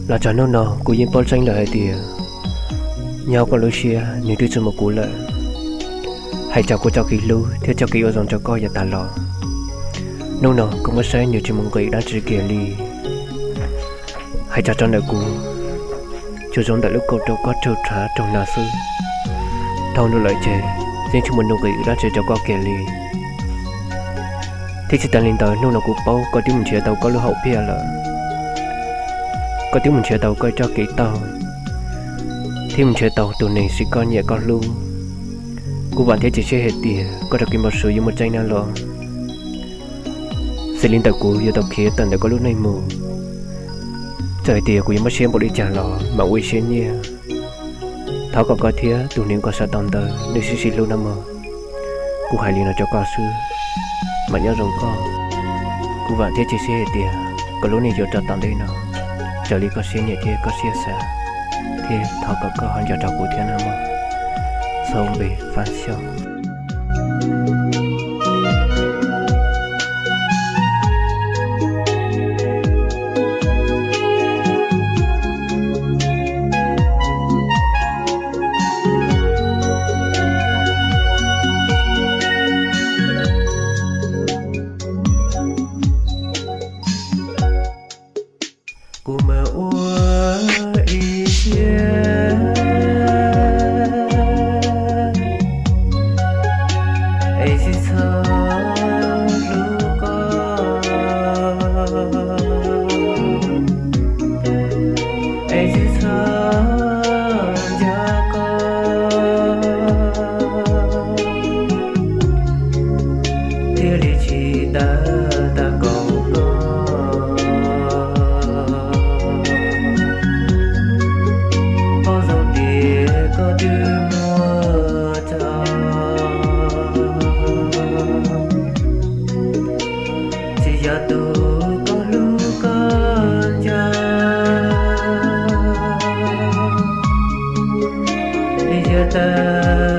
Los txog hnub no kuv yeej paub tseeb lawm hais tias nyob koj lub siab nws twb tsis mus kuv lawm. Hais txog kuv txoj kev hlub thiab txoj kev ua zoo rau koj yav tas los, hnub no kuv muab saib nws tsis mus nqis dab tsi kiag li. Hais txog rau ntawm kuv, tsuas zoo ntawm lub kaum rau koj raug rhav raug hnav xwb. Dhau ntawd lawm ces yeej tsis mus nqis dab tsi rau koj kiag li. Thiab tsis tas li ntawd, hnub no kuv paub koj twb mus nrhiav tau koj lub hom phiaj lawm. Koj twb mus nrhiav tau koj txoj kev taug, thiab mus nrhiav tau tus neeg uas koj nyiam koj hlub. Kuv vam thiab cia siab hais tias koj rau kev npau suav yuav muaj tseeb na los. Xws li ntawm kuv yuav tau khiav tawm ntawm koj lub neej mus, txawm hais tias kuv yuav muaj siab npaum li cas los mam ua ib siab nyiaj. Thov kom koj thiab tus neeg koj xav tau ntawd nej sib sib hlub nawb mog. Kuv hais li no rau koj xwb, mam nyob zoo koj. Kuv vam thiab cia siab hais tias koj lub neej yuav rov tom ntej no raws li koj siab nyiam thiab koj siab xav, thiab thov kom koj ho nco rau kuv thiab nawb mog. Txhob npe Fab Xyooj. Kuv mam ua ib siab es tsis txhob hlub koj, es tsis txhob nco koj, thiaj li tsis tawg tag npaum koj. Paub zoo tias koj twb muaj txoj, tsis yog tus koj hlub koj nco, yog tawg